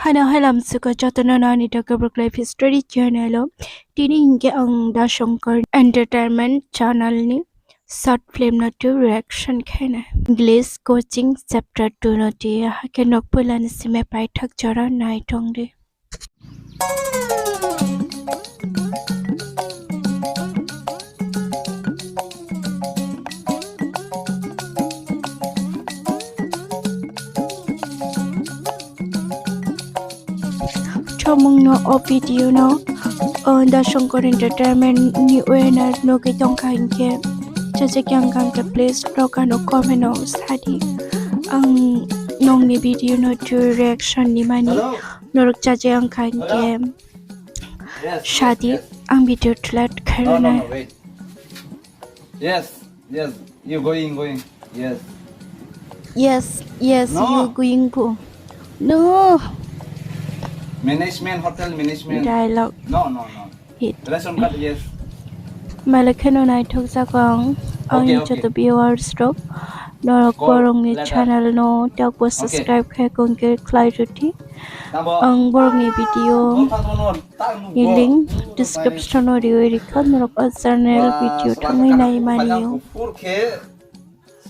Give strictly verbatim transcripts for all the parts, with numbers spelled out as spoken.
Hano hai lamsuko jotono nani Dr. Book Life History channel o. Tini hinkhe ang Da Shankar Entertainment channel ni short film no twi reaction khaina. English coaching chapter two no twi hakhe nok puilani simi paithak jora nai tongdi. Chomungno o video no, uh, Da Shankar Entertainment ni owner nugwi tongkha hinkhe, chajakya wngkha hinkhe please nokano comment o sadi. Ang nokni video no twi reaction nimani. Hello? Norok chajakya wngkha hinkhe. Hello? Yes, yes, sadi, yes. Ang video delete khairwnai. No, no, no, wait. Yes, yes, you going, going. Yes. Yes, yes, no. You going go. No. Management, hotel management. Dialogue. No, no, no. Hit. Ration card, yes. Mele kheno naithok jakong. Okay, ang okay. Joto viewers rok. Norok borokni channel no takbo subscribe khe kongke khlai rwdi. Ang borokni video ni link description o riwi rikha, norok o channel video thangwi nai mani o.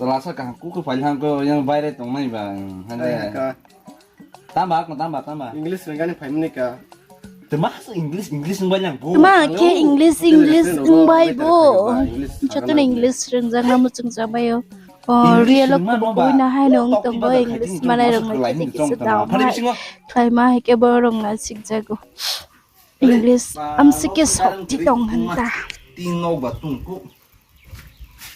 Salasa kaham kuku pailhang ko yang baire tongnai ba, hmm, hande. Tamba, tamba, tamba. English rengani phaimani ka. Tma English, English wngbai lang bo. Tma khe English, English wngbai bo. Jotono English rengjakna muchungjakbai o. O, real o kubui na hai nong tongo English malai rok nai kisa dao hai. Khlaima hai khe borok na sikjago. English amsike sokti tong hwnta. Tin nok ba tungku.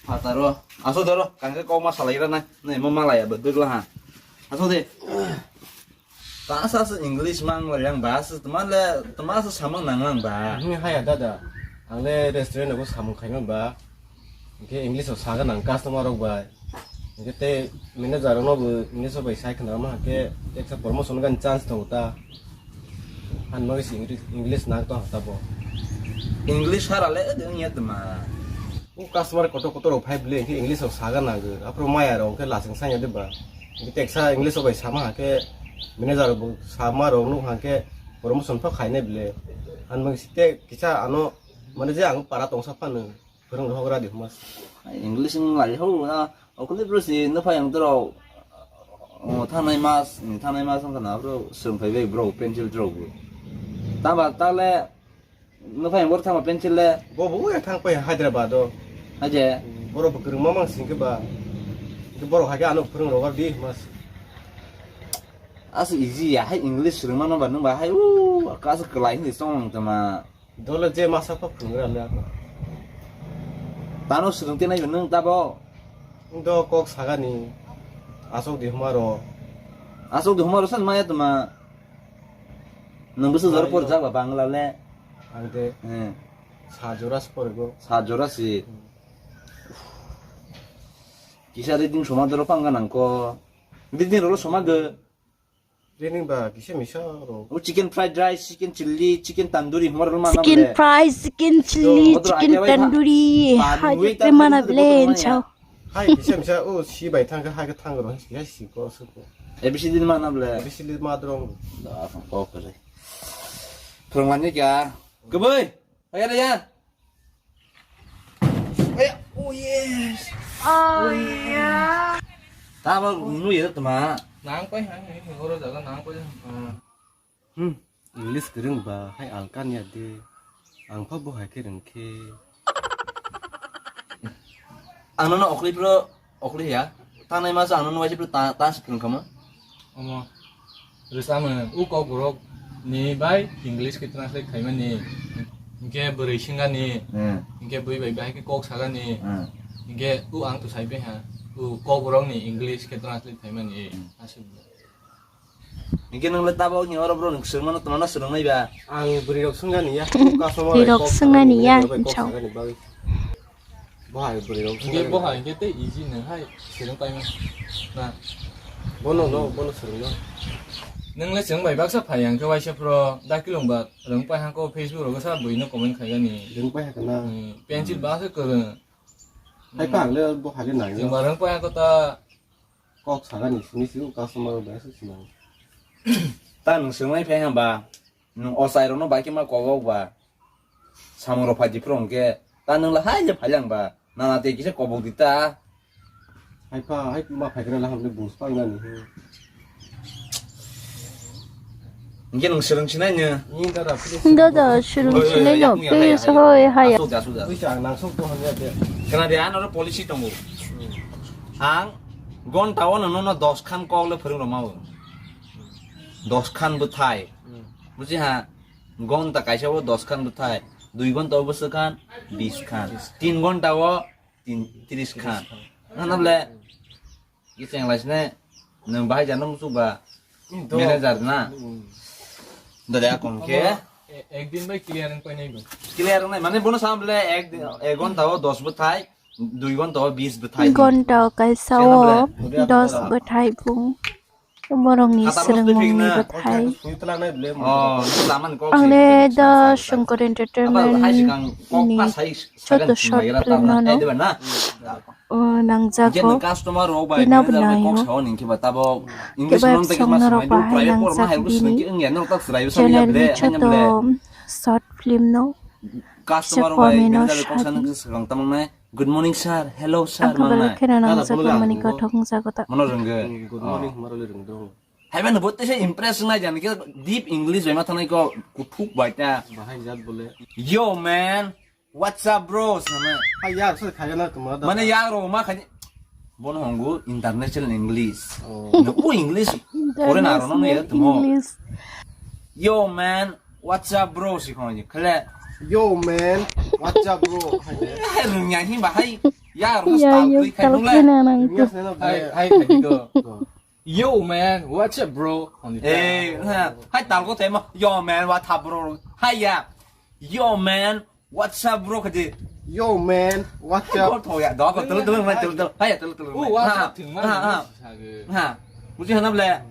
Phataro. Aso doro, kangke kok ma salai ra nai. Nai mo malaya bedek la ha. Aso de. Ta sa se English mang la yang ba se tma le tma se samang nang lang ba. Ni haya dada. Ang le restaurant ko samung khaima ba. Ke English o saga nang customer rok ba. Hingke tei manager rokno bo English o bai sai khna ma hingke teksa promotion gani chance tongo ta. Ang bagwi se English, English nang tong ta bo. English hara le wng ya tma. O customer kotor kotor rok phai bwle hingke English rok saga nango. Aphuru maya rok hingke lasing sanya de ba. Hingke teksa English o bai sama hingke manager rok bo sama rok nuk hingke promotion pha khainai bwle. Ang bagwi se te kisa ano mane je ang para tongsa phano. Phwrwng rw hogra di huma. English wng lai ho na, okhorni bwrwi si nuphai ang dorok, o, thangnai mas, ni thangnai mas wngkha na, bro, swrwng phai bai bro, pencil rok bo. Tama tale, nuphai ang bor thangma pencil le. Bo bo ya thang pai Hyderabad o. Haje. Borok bo kwrwngma mang sing khe ba. Borok hai khe ano phwrwng rw di mas. Asu easy ya, hai English swrwngma no ba nung ba, hai, u, kasu kwlai hindi song tama. Dole je masa kok phungra le ako. Tano swrwng te nai nwng tabo. Ndo kok sagani asok di humaro. Asok di humaro san maya tuma. Nwng bwswk jora por jak ba Bangla le. Ang de. Eh. Sa jora si porigo. Sa jora si. Hmm. Kisa reading soma doro pangga nangko. Reading rolo soma ge. Reading ba kisa misa ro. O chicken fried rice, chicken chilli, chicken tandoori, humar roma na. Chicken fry, chicken chilli, chicken tandoori. Hai te mana blen chao. Hai kisa misa o si bai thang hai ka thang ro hai si ko su ko. A B C D ma na ble. A B C D ma drong. Da ko ko le. Phwrwng mani kya? Kwbui. Aya, aya. Aya, oh yes. Oh yeah. Tama nunu ya tama. Nang pai hang ni ngoro jaga nang pai. Hmm. English kwrwng ba hai alkan ya de. Ang pha bo hai khe rwng khe. Ang nono okli pro Okli ya. Tanai masa ang nung waisi ta ta sikung kama. Omo. Rwchapmung, u kokborok ni bai English khe translate khaimani. Hinkhe bwrwi singani. Hmm. Hinkhe bui bai bahai khe kok sagani. Hmm. Hinkhe u ang to sai bai ha. U kokborok ni English khe translate khaimani. Hmm. Aswk. Hinkhe nwng le tabok ni oro borok ni swrwngmano twmano swrwngnai ba? Ang bwrwi rok swngani ya. Bwrwi rok swngani ya, hinwi sao. Bo hai bwrwi rok swngani. Hinkhe bo hai hinkhe tei easy nwng hai swrwng paima. Na. Bono no, bono swrwngno. Nwng le chwng bai baksa phai ang khe waisa phro dakilung ba rwng pai hangko Facebook rogo sa bwrwi no comment khaigani. Rwng pai hakana. Hmm, pencil ba se kwrwng. Hai pa ang le bo hai le nang. Chwng ba rwng pai hangko ta Kok sagani simi si customer bai aswk sinai. Ta nwng swngmai phai hwnba, nwng ochai rokno bai khe ma kobok ba. Samung rok phai di phuru hwnkhe, ta nwng la hai je phai lang ba. Nana tei kisa kobok di ta. Hai pha, hai ma phai kra la hamle bus pang nani. Hwnkhe nwng swrwng sinai nw. Ni dada, please. Dada, swrwng sinai no, please, hoi, haya. Asuk de, asuk de. Buisa, nang sok to hanya de. Kana de, ano policy tongo. Ang gonta o nono dos khan kok le phwrwng rok ma o. Dos khan bwthai. Hmm. Buji ha, gonta kaisa o dos khan bwthai. Dui gonta o bwswk khan, bis khan. Bis khan. Tin gonta o tin, tris khan. Tris khan. Nana ble, kiseng lai sine, nwng bahai jano muchuk ba, hmm, do. Manager na. Hmm. Dada akon khe. Abo e-, ekdin bai clear wng painai bo. Clear wngnai, mane bono sa ble ek, ek gonta o dos bwthai, dui gonta o bis bwthai. Gonta o kaisa o dos bwthai bung. Borokni swrwngmungni bwthai. Ang le The Shankar Entertainment ni joto short film no, o, nangjago. Tino bwnaio. Kebab song norok bahai nangjak bini channel ni joto short film no. Kisa comment o sadi. Good morning, sir. Hello, sir. Ang khe belai kheno nangjak mani kothok wngjago ta. Mono rwngwi. Good morning, hwnma rwli rwngwi. Hai mano bo tesa impress wngnai jani khe deep English bai ma thanai ko kuthuk bai ta. Bahai jat bole. Yo man, what's up bro? Sana. Hai yar, sir, khaya na tuma da. Mane yar ro ma khani. Bono hongo international English. Oh. No, o English. International English. Foreign aro no ya tumo. Yo man, what's up bro? Si khon khale. Yo man, what's up bro? Hai rungya hi bahai. Yar ro style kri khai nung le. Hai hai khai ko. Yo man, what's up bro? Eh, ha, hai tal ko tema. Yo man, what's up bro? Hai ya. Yo man, what's up bro khaji. Yo man, what's up? Ko thoya, do ko tulu tulu man tulu tulu. Hai tulu tulu. Oh, what's up thing man. Ha. Buji hana ble.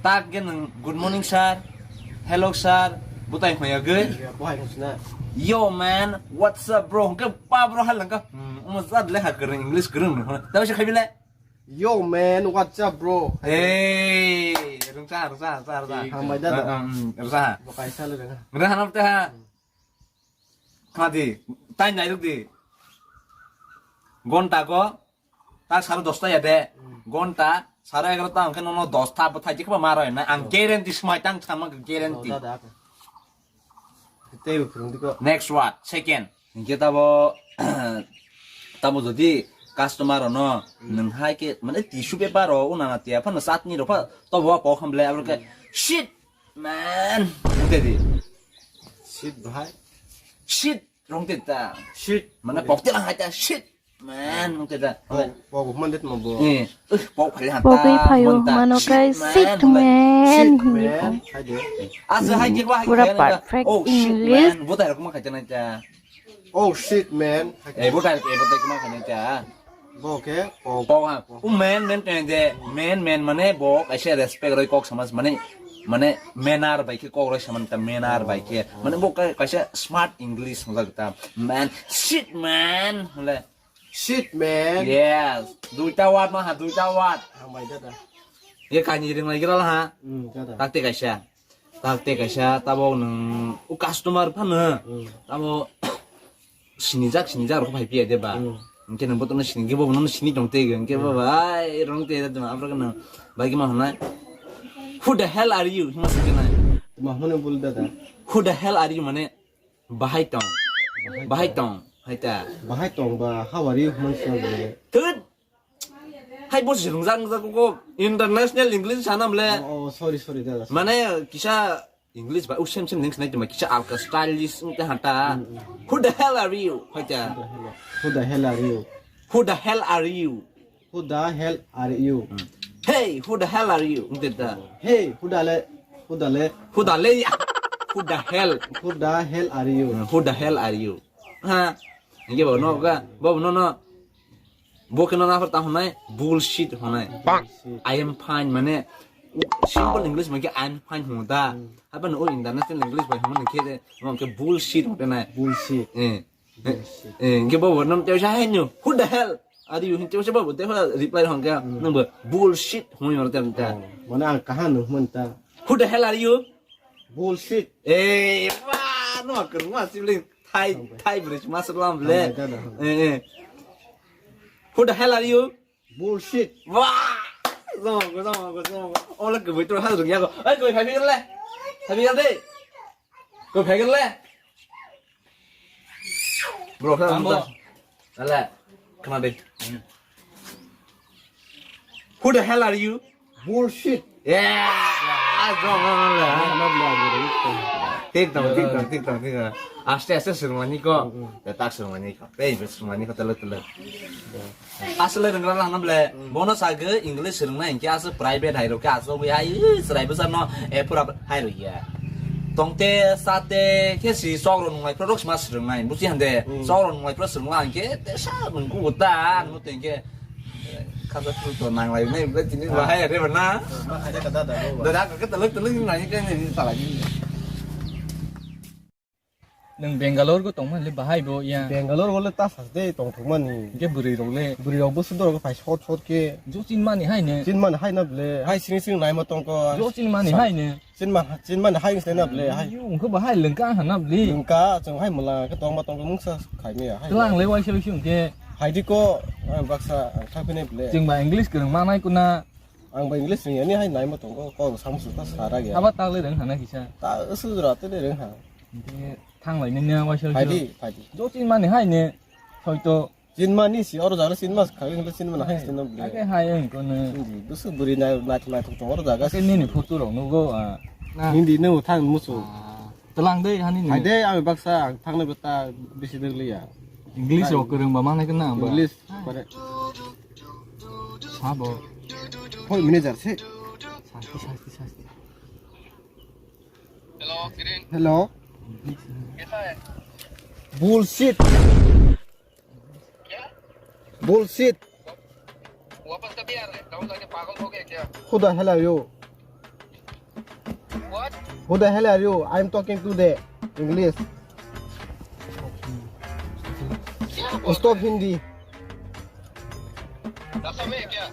Tak gen good morning sir. Hello sir. Butai hoya ge. Yo man, what's up bro? Ke pa bro halangka. Hmm, mo zat le ha kereng English kereng. Tahu sih khabile. Yo man, what's up bro? Hey, rungsa, rungsa, rungsa, rungsa. Hambai da. Rungsa. Bo kaisa le rungsa. Rungsa nam te ha. Khadi, tai nai ruk di. Gonta ko, ta saro dosta ya de. Gonta, saro egarota hwnkhe nono dosta bwthai jikma ma roi na. Ang guarantee smai tang sama guarantee. Tei bo phwrwng di ko. Next word, second. Hinkhe tabo, tabo jodi customer ono nwng hai khe mane tissue paper o unana tiya phano chatni rok pha tobo wa pok hamble abro khe shit man. Tei di. Shit bhai. Shit rong te ta. Shit. Mane pok te lang hai ta shit. Man, mungke da. Oh, pok man det mo bo. Eh, uh, pok phali hanta. Pok i phayo mano kai shit man. Shit man. Hai de. Asa hai je hai. Pura perfect English. Bo dai rok ma khai jana ja. Oh shit man. Eh, bo dai, eh, bo dai ma khai ja. Bo ke pok. Pok ha. U man, man te de. Man, man mane bo kaise respect roi kok samaj mane, mane manner bai ke kok roi samaj ta manner bai ke. Mane bo kaise smart English mo ta. Man, shit man. Hole. Shit, man. Yes. Duita word ma ha, duita word. Hambai da da. Ye kani ring lai gira ha. Hmm, da da. Takte kaisa. Takte kaisa, tabo nung u customer phano. Hmm. Tabo sinijak, sinijak rok phai piya de ba. Hmm. Hingke nung botono sini ge bo nung sini tong te ge. Hingke ba bai rong te da ma abra nung bai ma hona. Who the hell are you? Hima sikena. Ma hone bul da da. Who the hell are you mane? Bahai tong. Bahai tong. Bahai tong. Hai ta. Bahai tong ba, how are you? Hman song bole. Tut. Hai bo sirung jang jang ko international English sana mle. Oh, oh, sorry, sorry, dada. Mane kisa English ba, oh, same, same English nai ma kisa alka stylish te hanta. Mm, mm. Who the hell are you? Hai ta. Who the hell, who the hell are you? Who the hell are you? Who the hell are you? Hmm. Hey, who the hell are you? Nte ta. Hey, who the le-, who the le-, who the le-, who the hell? Who the hell are you? Hmm, who the hell are you? Ha. Nge bo no ga, bo no no. Bo ke no na ta honai bullshit honai. Bullshit. I am fine mane simple English mane I am fine hon da. Hmm. Haba no international English bai hon ke de, mo ke bullshit hon nai. Bullshit. Eh. Eh, hingke bo bo nam tewsa hai nyo, "Who the hell are you?" Hing tewsa bo bo tewsa reply hong khe, "Nang bo bullshit," hung yor tem ta. Oh, mane ang kaha nung hwn ta. Who the hell are you? Bullshit. Eh, wah, no, kwrwngma sibling. Thai, Thai bridge, masuk lam le. Eh, eh. Who the hell are you? Bullshit. Wah! Zama ko, zama ko, zama ko. Ola kwbui to ha rung ya ko. Ai, kwbui phai phai le. Phai phai de. Kwbui phai le. Bro, khna Tambo. Ala, khna de. Who the hell are you? Bullshit. Yeah. Zama ko le. Tik tong, tik tong, tik tong, tik tong. Aste aste swrwngmani ko. Tak swrwngmani ko. Tei swrwngmani ko tele tele. Asle rwngra lana ble, bono sagwi English rwngna hinkhe aswk private hai rokhe aswk wi hai, eh, chwrai bwsa no, eh, pura hai rokya. Tongte sate khe si chokro nunglai phro sma swrwngnai, buchi hande, chokro nunglai phro swrwngla hinkhe, tesa nungku ta, ano tengke, eh, khaja phru to nanglai nai, ble tini bahai are bana. Ma khaja ka dada bo ba. Dada ka talak talak nai ke ni talak ni. Nwng Bangalore go tongmani le bahai bo ya. Bangalore go le ta sas de tongthokmani. Hingke bwrwi rok le? Bwrwi rok bo sudor rok phai sot sot khe. Jo chinmani hai ne. Chinmani hai na ble. Hai sring sring naima tongkho. Jo chinmani hai ne. Chinma, chinmani hai se na ble. Hai. Yo, wngkhe bahai lengka ha na ble. Lengka, chwng hai mwla khe tongma tongkho mungsa khai me ya. Hai. Tlang le waisa waisa wngkhe. Hai di ko, ah, baksa ang thang phine ble. Chwng ba English kwrwng manai kuna. Ang ba English rwngya ni hai naima tongo, kok samung sukha sara gaya. Aba tagle rwng hana kisa. Ta usu jora tele rwng ha. Hingke thanglai nini ang waisa waisa. Phaidi, phaidi. Jo chinmani hai ne, hoito. Chinmani si oro jaga chinma kha, hingke chinmani hai chinma bwle. Ake hai ang kono. Hindi, busu buri na, na, na, oro jaga. Ake nini photo rok nugo, ah. Hindi no thang musu. Ah. Tlang dei hani ni. Hai dei, ang baksa, ang thangnai bata bisi nang liya. English rok kwrwng ba manai kana ang ba. English, kore. Sabo. Hoi, manager se. Sasti, sasti, sasti. Hello, Kirin. Hello. English. Kaisa hai? Bullshit. क्या? Bullshit. वापस कभी आ रहे? गाँव जाके पागल हो गए क्या? Who the hell are you? What? Who the hell are you? I'm talking to the English. क्या बोल Stop रहे? Hindi. असम में क्या?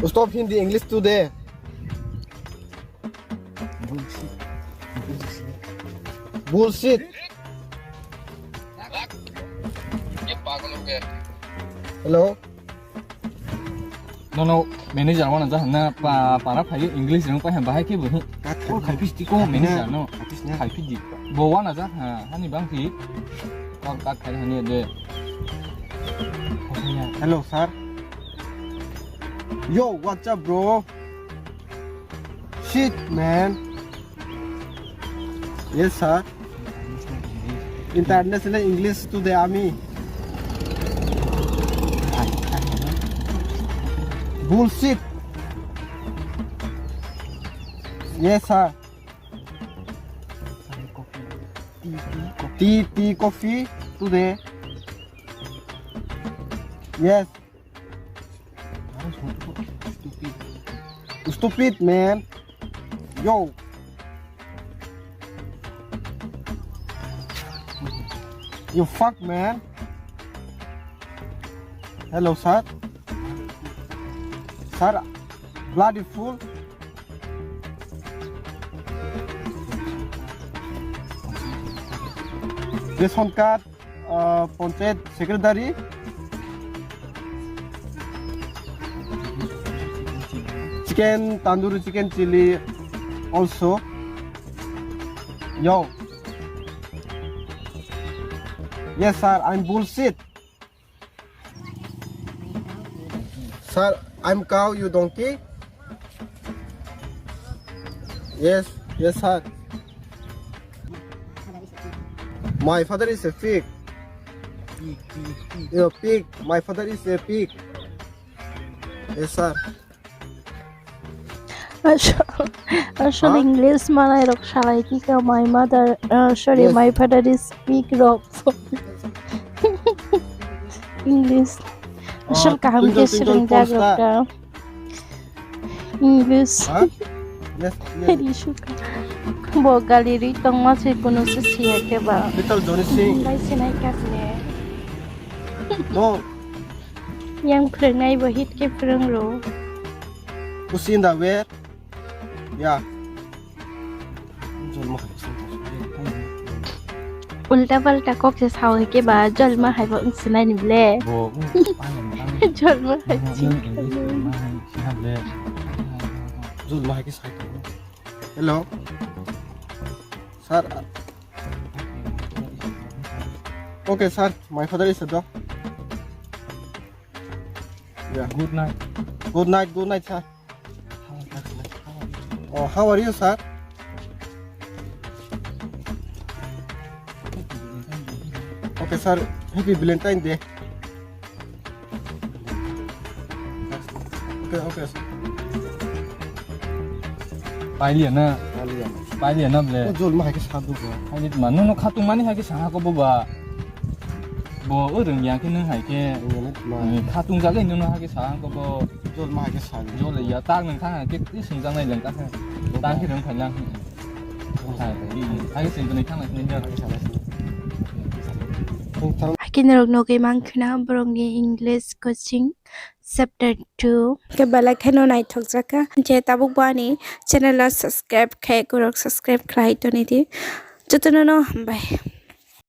Stop Hindi, English today. Bullshit. Bullshit. ये पागल हो गया। Hello. Nono manager wana ja na pa para phai English rang pa bahai ke bo. Call khai pis ti ko manager no. Khai pis di. Bo wana ja ha hani bang ti. Call cut khai hani de. Hello sir. Yo, what's up bro? Shit, man. Yes, sir. International English today, ami. Bullshit. Yes, sir. Tea, tea, coffee today. Yes. Stupid, man. Yo. You fuck, man. Hello, sir. Sir, bloody fool. Ration card. Uh, Panchayat secretary. Chicken tandoori, chicken chili also. Yo. Yes, sir, I'm bullshit. Sir, I'm cow, you donkey. Yes, yes, sir. My father is a pig. Pig, pig, pig. Yo, pig. My father is a pig. Yes, sir. Asol, asol English manai rok salai kika my mother, uh, sorry, my father is pig rok. English. Asol kaham ke sirung jagrok ka. English. Bo gali ri tongma se kuno se siya ke ba. Little Johnny Singh. Lai sinai ka ne. No. Yang phrwngnai bo hit ke phrwng ro. Puss in the where? Ya. Ulta palta kok se sao ke ba jolma hai bo wngsinai ni ble. Bo, jolma hai. Jolma hai ke sai. Hello. Sir. Okay, sir. My father is a dog. Yeah. Good night. Good night, good night, sir. Oh, how are you, sir? Okay, sir. Happy Valentine Day. Okay, okay, sir. Pailiya na? Pailiya. Pailiya na ble? O jol ma hai ke sadu go. Hai ni ma, nono khatung mani hai ke saha ko bo ba. Bo o rwngya khe nung hai khe. Rwngya na ma. Khatung jale nono hai ke saha ko bo. Jol ma hai ke sadu. Jol ya tak nung thang hai ke ti sung jang nai leng ka khe. Ta khe rwng phai lang. Hai, hai, hai, sing tuni thang lai sini. Hai ke sala sini. Hakhe norok nugwi mankha na borokni English coaching chapter two. Khe belai kheno naithokjak kha. Je tabuk bo ani channel o subscribe khe, borok subscribe khlai toni di. Jotono no hambai.